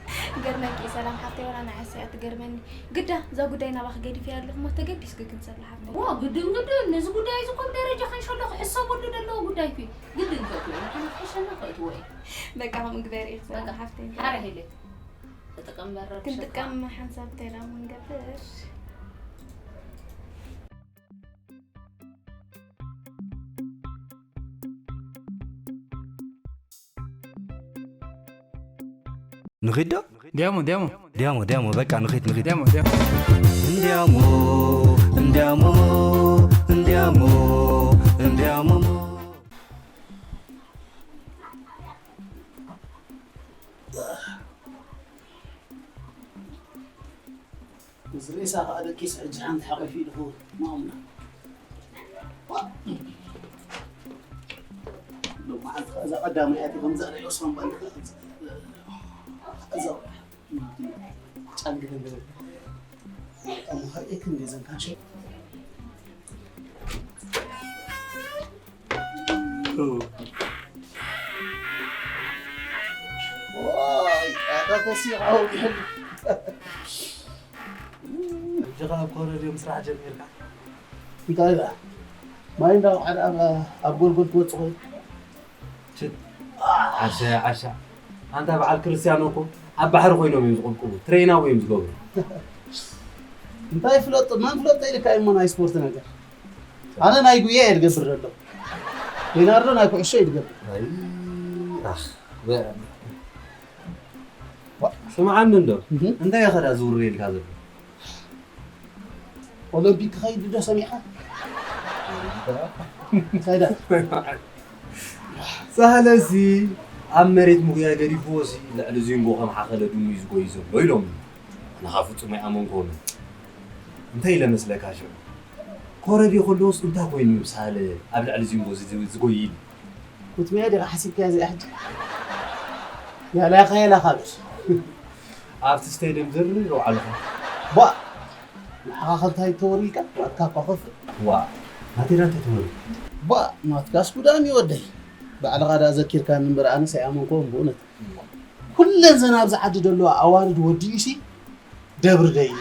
ገርመኪ ሰላም ሓፍተይ፣ ዋላ ንዓይሲ እያ ትገርመኒ። ግዳ፣ እዛ ጉዳይ ናባኺ ገዲፈያ ኣለኹ እሞ ተገዲስኪ ክንሰላ ሓፍተይ። ዋ፣ ግድን ግድን፣ ነዚ ጉዳይ እዚ እኮ ብደረጃ ካንሸሎ ክሕሰበሉ ዘለዎ ጉዳይ እኮ እዩ። ግድን ከእትዎ እዩ፣ ንሕና ክሕሸና ከእትዎ እዩ። በቃ፣ ከምኡ ግበሪ ኢኺ ሰላም በቃ፣ ሓፍተይ። ሓረ ሄለ፣ ተጠቀም በረድ ክንጥቀም ሸፋ። ሓንሳብ እንታይ ደኣ እሞ ንገብር? ንኺድ ዶ? ዲያሞ፣ ዲያሞ። ዲያሞ፣ ዲያሞ፣ በቃ ንኺድ፣ ንኺድ። ዲያሞ፣ ዲያሞ። እንዲያሞ፣ እንዲያሞ፣ እንዲያሞ፣ እንዲያሞ። እዚ ሬሳ ኸኣ ደቂስ ሕጂ ሓንቲ ሓቒፉ ኢሉ ክኸውን። ማሙና። ሎማዓንቲ ኸኣ እዛ ቀዳማይ እያ፣ ከምዛ ርእዮ ሰንባል ኸኣ እዛ ጫን ግድን ግድን። እሞ ኸኣ እክን ገዘን ካንሸ። ኦይ፣ ኣታ ተሲቕ ኣውጊሕኒ። ሕጂ ኸኣ ኣብ ኮረድዮ ምስራሕ ጀሚርካ? እንታይ ደኣ? ማይ እንዳወቕዐ ደኣ ኣብ፣ ኣብ ጎልጎል ትወጽእ ኾይኑ። ሽት፣ ዓሻ፣ ዓሻ። ኣንታ በዓል ክርስትያኖ እኮ ኣብ ባሕሪ ኮይኖም እዮም ዝቕልቅሉ፣ ትሬናው እዮም ዝገብሩ። እንታይ ፍለጥ፣ መን ፍለጥ ኢልካ እሞ ናይ ስፖርት ነገር። ኣነ ናይ ጉያ እየ ዝገብር ዘሎ። ሌናርዶ ናይ ኩዕሾ እዩ ዝገብር። ኣይ፣ ኣኽ፣ በ-፣ ዋ፣ ስምዓኒ እንዶ፣ እህ። እንታይ ኢኻ ዳ ዝውረ ኢልካ ዘሎ? ኦሎምፒክ ክኸይድ ዶ ሰሚዕካ? እንታይ ዳ? ሳህለሲ ኣብ መሬት ምጉያይ ገዲፍዎሲ ልዕሊ ዚንጎ ከም ሓኸለ ድሙ እዩ ዝጎይ ዘሎ ኢሎም። ኣነ ኸኣ ፍጹም ኣይኣመንክዎምን። እንታይ ኢለ መስለካ ሽዑ? ኮረድዮ ከለዎስ እንታይ ኮይኑ እዩ ሳህለ ኣብ ልዕሊ ዚንጎ ዝ-፣ ዝ-፣ ዝጎይ ኢሉ? ኩትምያ ዲኻ ሓሲብካያ እዚኣ ሕጂ? ያላኻ ያላኻ በል። ኣብቲ ስቴድየም ዝርር ኣለኹ። ቧእ! ንዓኻ ከ እንታይ ተወሩ ኢልካ? ናትካ እኳ ከፍእ። ዋእ! ናተይ ዳ እንታይ ተወሩ? ቧእ! ናትካስ ጉዳም እዩ ወደይ። ባዕልኻ ደኣ ዘኪርካኒ እምበር ኣነስ ኣይኣመንክዎን ብእውነት። ኩለን ዘን ኣብዚ ዓዲ ዘለዋ ኣዋልድ ወዲኡሲ ደብሪ ደይቡ።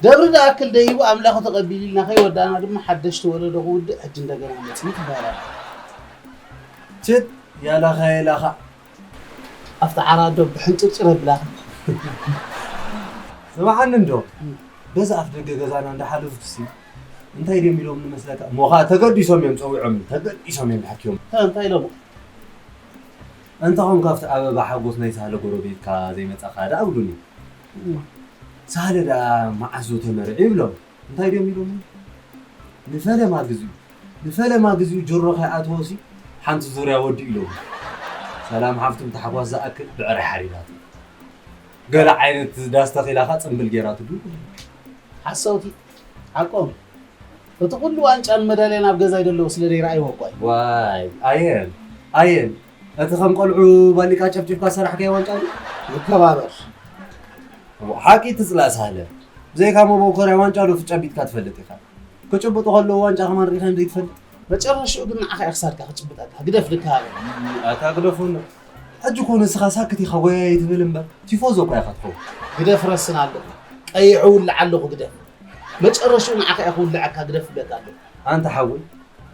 ደብሪ ዝኣክል ደይቡ ኣምላኹ ተቐቢሉልና ከይወዳእና ድማ ሓደሽቲ ወለዶ ክውድእ ሕጂ እንደገና መጺኡ ትበሃል ኣላ። ችት ያላኻ ያላኻ። ኣብቲ ዓራት ዶ ብሕንጭርጭር ኣብላኻ። ስምዓኒ እንዶ፣ እም። በዚ ኣፍ ደገ ገዛና እንዳሓለፉ ትሲ እንታይ ድዮም ኢሎም ንመስለካ? እሞ ኸኣ ተገዲሶም እዮም ጸዊዖም፣ ተገዲሶም እዮም ሓኪዮም። ታ-፣ እንታይ ኢሎም? እንተ ኾንካ ኣብቲ ኣበባ ሓጎስ ናይ ሳህለ ጎረቤትካ ዘይመጻኻ ደኣ ኣብሉኒ። እም። ሳህለ ደኣ መዓስ ዶ ተመርዒ ይብሎም። እንታይ ድዮም ኢሎምኒ? ንፈለማ ግዚኡ፣ ንፈለማ ግዚኡ ጆሮ ከይኣተወሲ ሓንቲ ዙርያ ወዲኡ ኢሎምኒ። ሰላም ሓፍቶም ታሕጓስ ዝኣክል ብዕራይ ሓሪዳቶ። ገለ ዓይነት ዳስ ተኺላ ኸኣ ጽምብል ጌራትሉ። ሓሰውቲ፣ ሓቆም። እቲ ኩሉ ዋንጫን መዳልያን ኣብ ገዛይ ደለዉ ስለ ዘይረኣይዎ እኳ እዩ። ዋይ፣ ኣየን፣ ኣየን። እቲ ከም ቆልዑ ባሊቃ ጨፍጭፍካ ሰራሕካዮ ዋንጫ ድዩ? ንከባበር። ሓቂ ትጽላእ ሳህለ። ብዘይካ መቦኮርያ ዋንጫ ዶ ትጨቢጥካ ትፈልጥ ኢኻ? ክጭብጡ ከለዉ ዋንጫ ከማን ርኢኻ ዘይትፈልጥ? መጨረሽኡ ግን ንዓኻ እየ ክሳድካ ክጭብጠካ። ግደፍ ልከባበር። ኣታ ግደፉ እንዶ። ሕጂ እኮ ንስኻ ሳክት ኢኻ ጎያይ ትብል እምበር ቲፎዞ እኮ ኢኻ ትኸውን። ግደፍ ረስን ኣለኹ። ቀይሕ እውልዕ ኣለኹ ግደፍ። መጨረሽኡ ንዓኻ እየ ክውልዐካ ግደፍ እብለካ ኣለኹ። ኣንታ ሓወይ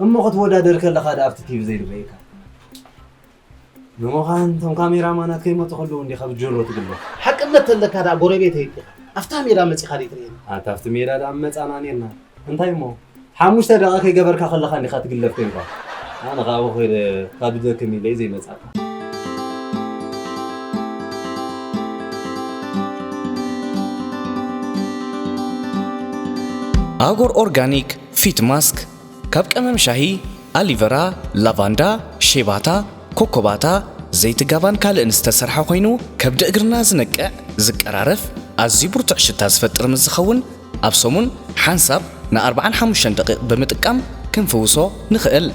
እሞ ክትወዳደር ከለኻ ደኣ ኣብቲ ቲቪ ዘይንርእየካ። ንምዃን እቶም ካሜራማናት ከይመጹ ከለዉ እንዲኻ ብጆሮ ትግለፍ። ሓቅነት ተለካ ደኣ ጎረቤተይ እንዲኻ። ኣብታ ሜዳ መጺኻ ደይ ትርእየኒ? ኣታ ኣብቲ ሜዳ ደኣ ምመጻና ኔርና። እንታይ እሞ ሓሙሽተ ደቂቕ ከይገበርካ ከለኻ እንዲኻ ትግለፍ ኮይንካ። ኣነ ኸኣ ኣብኡ ከይደ ካብ ደክም ኢለ እዩ ዘይመጻእካ። ኣጎር ኦርጋኒክ ፊት ማስክ ካብ ቀመም ሻሂ፣ ኣሊቨራ፣ ላቫንዳ፣ ሼባታ፣ ኮኮባታ፣ ዘይቲ ጋባን ካልእን ዝተሰርሐ ኮይኑ ከብዲ እግርና ዝነቅዕ፣ ዝቀራረፍ፣ ኣዝዩ ብርቱዕ ሽታ ዝፈጥር ምስ ዝኸውን ኣብ ሰሙን ሓንሳብ ንኣርብዓን ሓሙሽተን ደቂቕ ብምጥቃም ክንፍውሶ ንኽእል።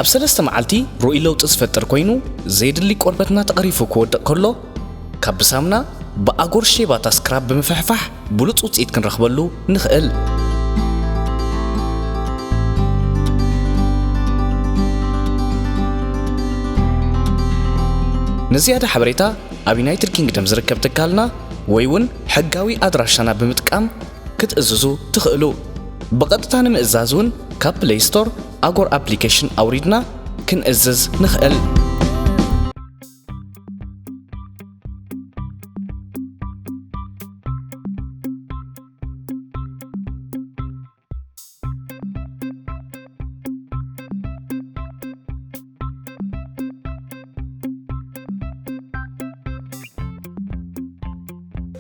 ኣብ ሰለስተ መዓልቲ ርኡይ ለውጢ ዝፈጥር ኮይኑ፣ ዘየድሊ ቆርበትና ተቐሪፉ ክወድቕ ከሎ፣ ካብ ብሳምና ብኣጎር ሼባታ ስክራብ ብምፍሕፋሕ ብሉጽ ውጽኢት ክንረኽበሉ ንኽእል። ንዝያዳ ሓበሬታ ኣብ ዩናይትድ ኪንግደም ዝርከብ ትካልና ወይ እውን ሕጋዊ ኣድራሻና ብምጥቃም ክትእዝዙ ትኽእሉ። ብቐጥታ ንምእዛዝ እውን ካብ ፕለይ ስቶር ኣጎር ኣፕሊኬሽን ኣውሪድና ክንእዝዝ ንኽእል።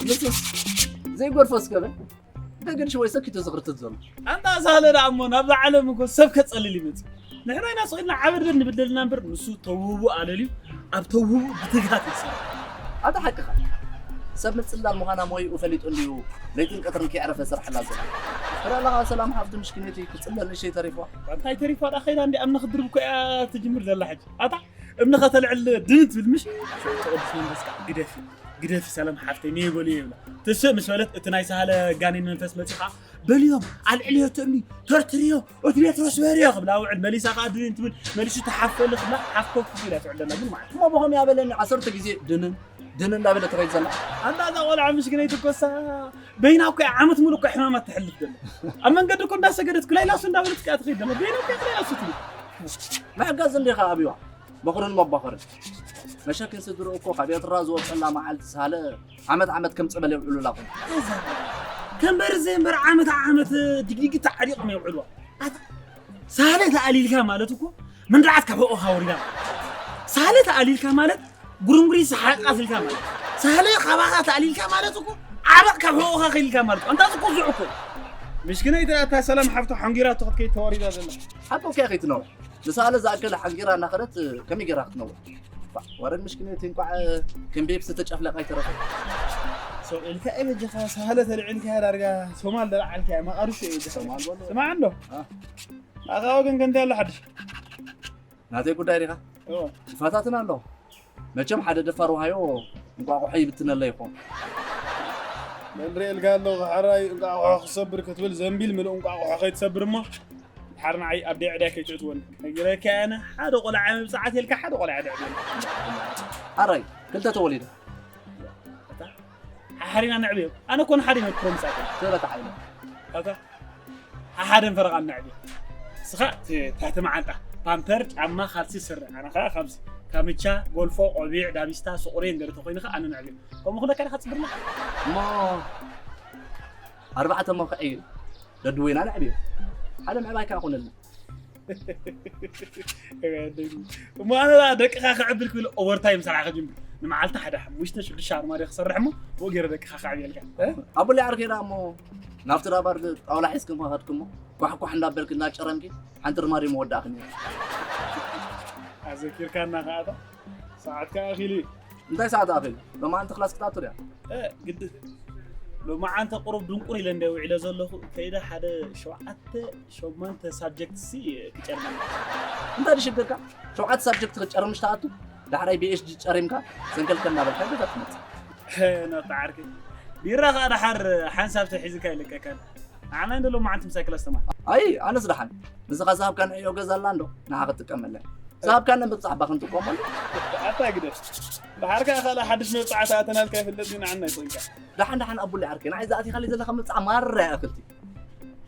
ንሱስ ዘይገድፎ እስከ በል። እንታይ ግን ሽወይ ሰኪቱ ዝኽርትት ዘሎ? ኣንታ ሳለ ደኣ እሞ ናብዛ ዓለም እኮ ሰብ ከጸልል ይመጽእ። ንሕና ኢና ስቕ ኢልና ዓበድበድ ንብል ደለና እምበር፣ ንሱ ተውህቦ ኣለልዩ፣ ኣብ ተውህቦ ብትግሃት ይሰርሕ። ኣታ ሓቅኻ። ሰብ ምጽላል ምዃና ሞይኡ ፈሊጡ እንድዩ ለይትን ቀትርን ከየዕረፈ ዝሰርሓላ ዘሎ። ፍረ ኣለኻ ሰላም ሓፍቲ ምሽኪነቲ ክጽለል ንእሽተይ ተሪፍዋ። እንታይ ተሪፋ ደኣ ከይዳ እንዲ እምኒ ክትድርብ እኮ እያ ትጅምር ዘላ ሕጂ። ኣታ እምኒ ከተልዕል ድን ትብል ምሽ? ሽዑ እቲ ቅዱስ መንፈስ ከኣ ግደፊ፣ ግደፊ ሰላም ሓፍተይ ነይ በልዮ ይብላ። ትስእ ምስ በለት እቲ ናይ ሳህለ ጋኔን መንፈስ መጺኡ ከኣ በልዮም ኣልዕልዮ እቲ እምኒ ተርትርዮ እቲ ቤትሮ ስበርዮ ክብላ ውዕል መሊሳ ከኣ ድን ትብል መሊሱ ተሓፈሊ ክብላ ሓፍ ኮፍ ኢላ ትውዕል ዘላ ግን ማለት እሞ ብኸም ያበለኒ ዓሰርተ ግዜ ድንን ድን እንዳበለ ተኸይድ ዘላ። ኣንታ እዛ ቆልዓ ምሽክነይቲ ኮሳ በይና እኮ እያ ዓመት ሙሉእ እኮ ሕማማት ተሕልፍ ዘላ። ኣብ መንገዲ እኮ እንዳሰገደት ክላይላሱ እንዳበለት እኮ እያ ትኸይድ ዘላ። በይና እኮ እያ ክላይላሱ ትብል። ምሕጋዝ እንዲኻ ኣብዋ። በኹርን መባኹርን። መሸክን ስድርኡ እኮ ካብ ኤርትራ ዝወጸላ መዓልቲ ሳለ ዓመት ዓመት ከም ጸበል የውዕሉላ ኹም። ኣይዛረብ። ከንበር ዘይንበር ዓመት ዓመት ዲግዲግ ተዓሪቕኩም የውዕልዋ። ኣታ ሳለ ተኣሊልካ ማለት እኮ መንድዓት ካብ ሕቖኻ ወሪዳ። ሳለ ተኣሊልካ ማለት ጉርንጉሪ ሰሓቃት ኢልካ ማለት። ሳለ ካባኻ ተኣሊልካ ማለት እኮ ዓበቕ ካብ ሕቖኻ ከይልካ ማለት። ኣንታ እኮ ዝዑ እኮ። ምሽክነይቲ ኣታ ሰላም ሓፍቶ ሓንጊራ ትኽትከይ ተወሪዳ ዘላ። ሓቂ እኮ እያ ከይትነውሕ። ንሳለ ዝኣክል ሓንጊራ እናኸደት ከመይ ጌራ ክትነውሕ? ባ፣ ወረድ ምሽክነቲ እንቋዕ ከም ቤፕሲ ተጨፍለቕ ኣይተረፈ። ሰው ኢልካ እየ በጃኻ ሳህለ ተልዒልካ ዳርጋ ሶማል ደልዓልካ እየ መቓርሾ እየ በጃኻ። ሶማል በሎ። ስማዕ እንዶ። አ። ናኻ ወገን ከ እንታይ ኣሎ ሓድሽ? ናተይ ጉዳይ ዲኻ? እዎ። ይፈታትን ኣሎ። መቸም ሓደ ደፋር ውሃዮ እንቋቑሖ ይብትነለይ ይኾን። መን ሪኤልካ ኣለኹ፣ ሕራይ እንቋቑሖ ክሰብር ክትብል ዘንቢል ምሉእ እንቋቑሖ ከይትሰብር እሞ፣ ድሓር ንዓይ ኣብ ደዕድያ ከይትእትወኒ። ነጊረካ ኣነ፣ ሓደ ቆልዓ መብጽዓ ተልካ፣ ሓደ ቆልዓ ደዕድያ። ሕራይ፣ ክልተ ተወሊደ። ኣታ፣ ሓሓሪና ነዕብዮ። ኣነ እኮ ንሓደ ይመክሮ ምሳከ። ተበታ ሓይለ። ኣታ፣ ሓሓደን ፈረቓን ነዕብዮ። ንስኻ ት-፣ ትሕቲ መዓንጣ፣ ፓምፐር፣ ጫማ፣ ካልሲ፣ ስረ። ኣነ ኸኣ ካብዚ፣ ካምቻ፣ ጎልፎ፣ ቆቢዕ፣ ዳቢስታ፣ ሱቕ ሬንጀር ተኾይኑ ኸኣ ኣነ ነዕብዮ። ከምኡ ክለካ ዲኻ ትጽብርና? እሞ ኣርባዕተ እሞ ክዕይል፣ ደድወይና ነዕብዮ። ሓደ ምዕባይ ከኣ ኮነልና። እሞ ኣነ ደኣ ደቅኻ ከዕብል ክብል ኦቨርታይም ስራሕ ክጅምር። ንመዓልቲ ሓደ ሓሙሽተ ሽዱሽተ ኣርማድዮ ክሰርሕ እሞ፣ ብኡ ገይረ ደቅኻ ከዕብየልካ። እ? ኣቦለይ ዓርከይ ደኣ እሞ፣ ናብቲ ዳባር ጣውላ ሒዝክሞ ከድክሞ፣ ኳሕኳሕ እንዳበልክ እናጨረምኪ፣ ሓንቲ ኣርማድዮ መወዳእክን እየ። ኣዘኪርካና ከኣ እታ ሰዓት ከኣ ኣኺሉ እዩ። እንታይ ሰዓት ኣኺሉ? ሎማዓንቲ ክላስ ክትኣቱ ድያ? እ፣ ግድን። ሎማዓንቲ ቁሩብ ድንቁር ኢለ እንደ ውዒለ ዘለኹ፣ ከይደ ሓደ ሸውዓተ፣ ሸሞንተ ሳብጀክት ሲ ክጨርም። እንታይ ድሽግርካ? ሸውዓተ ሳብጀክት ክትጨርም ምሽ ትኣቱ? ዳሕራይ ብ ኤች ዲ ጨሪምካ ሰንከልከል እናበልካ ገዛ ትመጽእ። ነታ ዓርከይ፣ ቢራ ኸኣ ደሓር ሓንሳብ ተሒዝካ ይለቀካል። ኣነ እንዶ ሎማዓንቲ ምሳይ ክላስ ተማሃር። ኣይ፣ ኣነስ ደሓን። ንስኻ ዝሃብካኒ ዕዮ ገዛ ኣላ እንዶ፣ ንዓ ክትጥቀመላ። ዝሃብካኒ ምብጻሕ እባ ክንጥቀመሉ። ኣታ ግደፍ። ደሓር ከኣ ካልእ ሓድሽ መብጻዕቲ ኣተናልካ ይፍለጥ ግን ንዓና ኣይኮንካ። ደሓን ደሓን ኣቡለይ ዓርከይ፣ ንዓይ ዝኣቲኻለይ ዘለኻ ምብጻሕ ማራ ይኣክልቲ።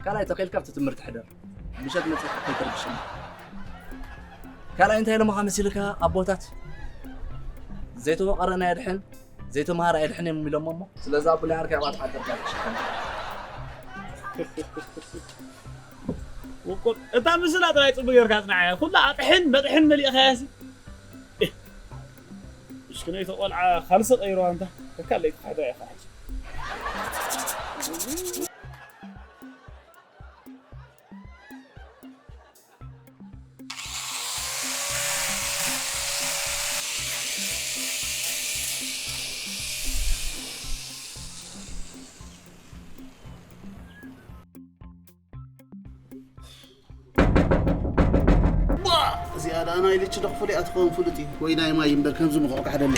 ካልኣይ ተኸይልካ ኣብቲ ትምህርቲ ሕደር። ምሸት መጺእካ ከይትርብሽኒ። ካልኣይ እንታይ ኢሎምኻ መሲልካ ኣቦታት? ዘይተወቐረ ናይ ኣድሕን፣ ዘይተምሃረ ኣየድሕን እዮም ኢሎሞ እሞ። ስለዚ ኣቡለይ ዓርከይ ኣብኣ ተሓደርካ ትሽከም። ውቁብ። እታ ምስላ ጥራይ ጽቡቅ ጌርካ ኣጽንዓያ። ኩላ ኣጥሕን መጥሕን መሊእኻያሲ። እህ። ምስኪነይቲ ቆልዓ ካልሲ ቀይርዋ እንታ። ከካለይ ትፋሕዳ ኢኻ ሕጂ። እዚኣ ደኣ ናይ ልቺ ዶ ክፍሉ እያ ትኸውን ፍሉጥ እዩ። ወይ ናይ ማይ እምበር ከምዚ ምቑዕ ካሕደለ።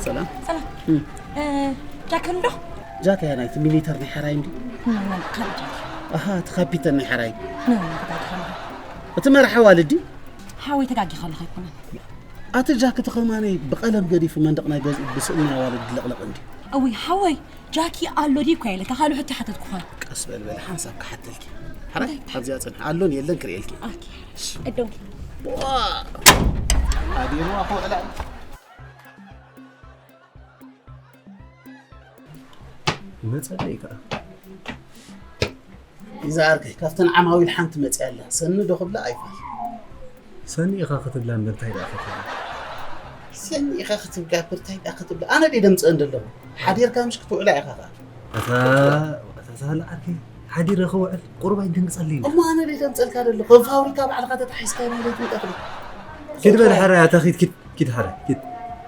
ሰላም። ሰላም። እም። እ፣ ጃክ ኣሎ ዶ? ጃክ እያ ናይቲ ሚሊተር ናይ ሓራይ እንዲ? ኖ፣ ኖ፣ ካልእ ጃክ። ኣሃ፣ እቲ ካፒተን ናይ ሓራይ። ኖ፣ ኖ፣ ተጋጊኻ ኣለኻ። እቲ መራሒ ኣዋልድ ድዩ? ሓወይ፣ ተጋጊኻ ኣለኻ ኣይኮነን። ኣቲ ጃክ እቲ ኸማነይ ብቐለም ገዲፉ መንደቕ ናይ ገዝኡ ብስእሊ ናይ ኣዋልድ ዝልቕልቕ እንዲ? እውይ፣ ሓወይ፣ ጃኪ ኣሎ ድዩ እኳ ኢለካ፣ ካልእ ሕቶ ሓተትኩኻ። ቀስ በል በል፣ ሓንሳብ ክሓተልኪ። ሕራይ፣ እንታይ? ኣብዚኣ ጽንሒ። ኣሎን የለን ክርእየልኪ። ኦኬ። እሺ። እዶንኪ። ዋ! ኣዲርዋ ክውዕላ። መጸለይ ከኣ። ይዝዓርከይ፣ ካብተን ዓማዊል ሓንቲ መጺኣ ኣላ። ሰኒ ዶ ክብላ ኣይፋል። ሰኒ ኢኻ ክትብላ እምበር እንታይ ደኣ ክትብላ? ሰኒ ኢኻ ክትብላ እምበር እንታይ ደኣ ክትብላ? ኣነ ድየ ደምጽአን ዘለኹ? ሓዲርካ ምሽ ክትውዕላ ኢኻ ከኣ። ኣታ፣ ኣታ ሳህለ ዓርከይ፣ ሓዲረ ክውዕል ቁሩብ ኣይደንግጸለይ እንዳ። እሞ ኣነ ድየ ደምጸልካ ዘለኹ? ከም ፋብሪካ ባዕልኻ ተታሒዝካ ናይ ለይትን ቀትርን። ኪድ በል ሓራይ፣ ኣታ ኪድ፣ ኪድ፣ ኪድ ሓራይ፣ ኪድ።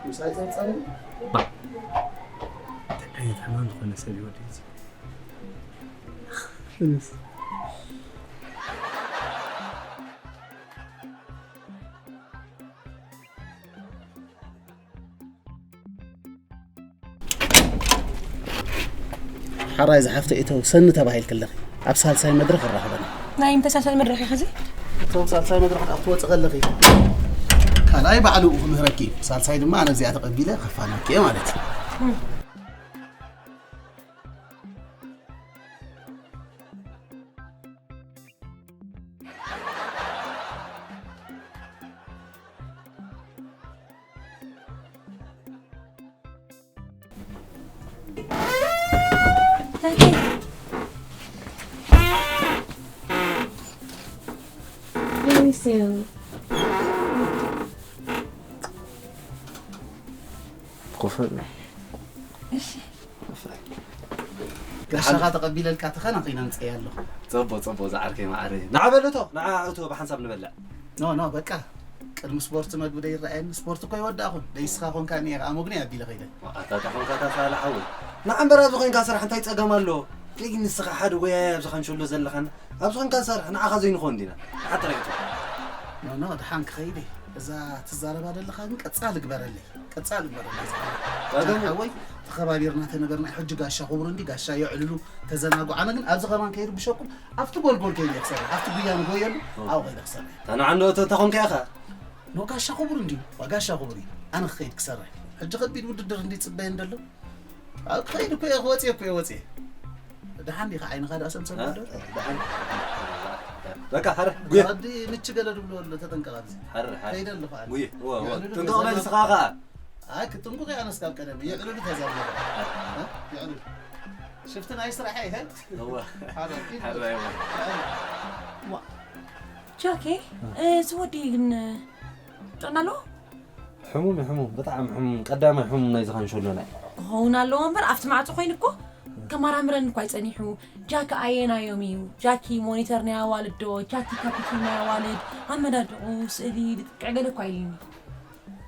ምሳይ ጸርጸር። ባ። እንታይ ዓይነት ሕማም ዝኾነ ሰብ እዩ ወዲ እዚ? ሓራይ ዝሓፍተ እተው ሰኒ ተባሂልኪ ኣለኺ። ኣብ ሳልሳይ መድረኽ ይራኸበና። ናይ ምንታይ ሳልሳይ መድረኽ ኢኻ እዚ? እቶም ሳልሳይ መድረኽ ኣብ ትወፅእ ከለኺ ካልኣይ ባዕሉ ክምህረኪ፣ ሳልሳይ ድማ ኣነ እዚኣ ተቐቢለ ከፋንወኪ እየ ማለት እዩ። ኮፈል። እሺ። ጋሻኻ ተቐቢለልካ ተኸናኺና ንፀይ ኣለኹ። ፀቦ፣ ፀቦ፣ ዝዓርከይ መዓረይ። ንዓ በል እቶ፣ ንዓ እቶ ብሓንሳብ ንበልዕ። ኖ፣ ኖ፣ በቃ። ቅድሚ ስፖርት መግቢ ዶ ይረኣየኒ? ስፖርት እኮ ይወዳእኹን። ደይ ንስኻ ኾንካ እኒኤ፣ ኣሞ ግን እየ ኣቢለ ኸይደ። ኣታ፣ ኣታ ኾንካ፣ ኣታ ሳላ ሓወይ። ንዓ እምበር ኣብዚ ኾይንካ ስራሕ እንታይ ፀገም ኣለዎ? ደይ ንስኻ ሓደ ጎያያ ኣብዚ ኻንሸሎ ዘለኻን፣ ኣብዚ ኾይንካ ስራሕ፣ ንዓኻ ዘይንኾን ዲና? ንዓ ጥራይ እቶ። ኖ፣ ኖ፣ ደሓን ክኸይድ እየ። እዛ ትዛረባ ዘለኻ ግን ቀጻሊ ግበረለይ። ቀጻሊ ግበረለይ። ዳግም? ሓወይ፣ ተኸባቢርና ተነበርና፣ ሕጂ ጋሻ ክቡር እንዲ፣ ጋሻ የዕልሉ፣ ተዘናጉ። ኣነ ግን ኣብዚ ኸማን ከይርብሸኩም፣ ኣብቲ ጎልጎል ከይደ ክሰርሕ፣ ኣብቲ ጉያ ንጎየሉ፣ ኦ። ኣብኡ ከይደ ክሰርሕ። ታና ዓንዶ እቶ ተኾንካ ኢኻ? ኖ፣ ጋሻ ክቡር እንዲ፣ ዋ፣ ጋሻ ክቡር እዩ። ኣነ ክኸይድ ክሰርሕ። ሕጂ ከቢድ ውድድር እንዲ ጽበየን ደሎ። ኣብ ክኸይድ እኮ እየ፣ ክወጽእ እኮ እየ፣ ወጽእ። ደሓን ዲኻ ዓይንኻ ደኣ ሰምሰም እ? ዶ? ደሓን። በቃ፣ ሓረ፣ ጉየ። ኣዲ ምች ገለ ድብሎ ኣሎ፣ ተጠንቀቕ ኣብዚ። ሓረ፣ ሓረ። ከይደ ኣለኹ ኣነ። ጉየ፣ እወ፣ እወ። የዕልሉ ጥንቀቕ በል ተዘናጉ። ንስኻ ኸኣ። ኣይ፣ ክጥንቁቕ እየ ኣነስ ካብ ቀደም። የዕልሉ ተዘናጉ። እ? የዕልሉ። ሽፍቲ ናይ ስራሕ እየ። እወ። ሓረ፣ ኪድ። ሓረ፣ እወ። የዕልሉ። ዋ። ጃኬ፣ እ። እዚ ወዲ ግን ጥዕና ኣለዎ? ሕሙም እዩ፣ ሕሙም፣ ብጣዕሚ ሕሙም፣ ቀዳማይ ሕሙም ናይዚ ኻንሸሎና እዩ። ክኸውን ኣለዎ እምበር፣ ኣብቲ ማዕጾ ኮይኑ እኮ ከመራምረኒ እኳ እዩ ጸኒሑ። ጃኪ ኣየናዮም እዩ? ጃኪ ሞኒተር ናይ ኣዋልድ ዶ? ጃኪ ካፒቴን ናይ ኣዋልድ? ኣመዳድቑ፣ ስእሊ፣ ልጥቅዕ ገለ እኳ ኢሉኒ።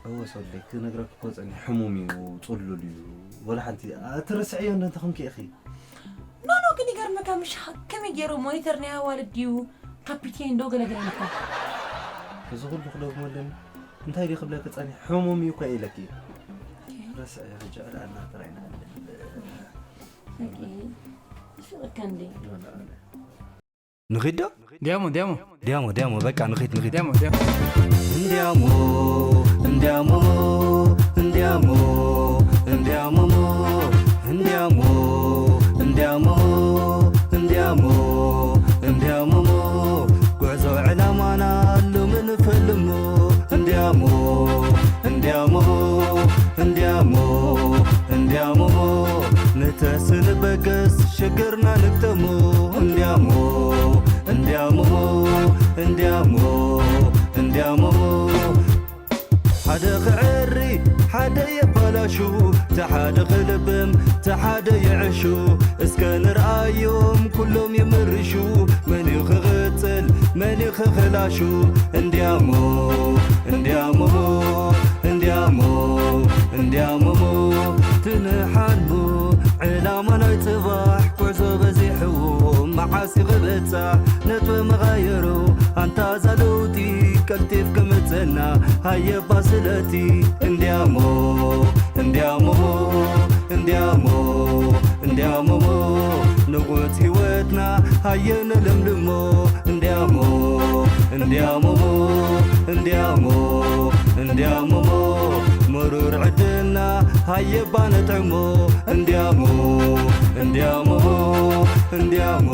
እወ፣ ሶለይ፣ ክነግረኪ እኮ ጸኒሑ፣ ሕሙም እዩ፣ ጽሉል እዩ። ወላ ሓንቲ፣ ኣ-፣ ትርስዕዮ እንዶ እንተኾንኪ ኢኺ። ኖ፣ ኖ፣ ግን ይገርመካ፣ ምሽ ከመይ ገይሩ ሞኒተር ናይ ኣዋልድ ድዩ? ካፒቴን ዶ ገለ ገለ ኢልካ? እዚ ኩሉ ክደግሞ ኣለኒ? እንታይ ድዩ ክብለኪ ጸኒሐ? ሕሙም እዩ እኮ ኢለኪ። ረስዐ ሕጂ ዕላልና ጥራይ ንኣምን። ይፍቕካ እንዴ? ንኺድ ዶ? ዲያሞ ዲያሞ ዲያሞ ዲያሞ በቃ ንኺድ ንኺድ። ዲያሞ ዲያሞ እንዲያሞ እንዲያሞ እንዲያሞ እንዲያሞ እንዲያሞ እንዲያሞ እንዲያሞ እንዲያሞ ጉዕዞ ዕላማና ሎሚ ንፈልሞ እንዲያሞ እንዲያሞ እንዲያሞ እንዲያሞ ንተስንበገስ ሽግርና ንግጠሞ እንዲያሞ እንዲያሞ እንዲያሞ እንዲያሞ ሓደ ክዕሪ ሓደ የባላሹ ተሓደ ክልብም ተሓደ ይዕሹ እስከ ንርኣዮም ኩሎም ይምርሹ መን እዩ ክቕጽል መን እዩ ክኽላሹ እንዲያሞ እንዲያሞ እንዲያሞ እንዲያሞ ትንሓልሞ ዕላማ ናይ ጽባሕ ጉዕዞ በዚሕዎ መዓስ ይኽበጻ ነጥበ መቓየሮ ኣንታ እዛ ለውጢ ቀልጢፍ ክምጸና ሃየባ ስለቲ እንዲያሞ እንዲያሞ እንዲያሞ እንዲያሞ ንቑት ህይወትና ሃየ ነለምልሞ እንዲያሞ እንዲያሞ እንዲያሞ እንዲያሞ መሩር ዕድልና ሃየባ ነጥዕሞ እንዲያሞ እንዲያሞ እንዲያሞ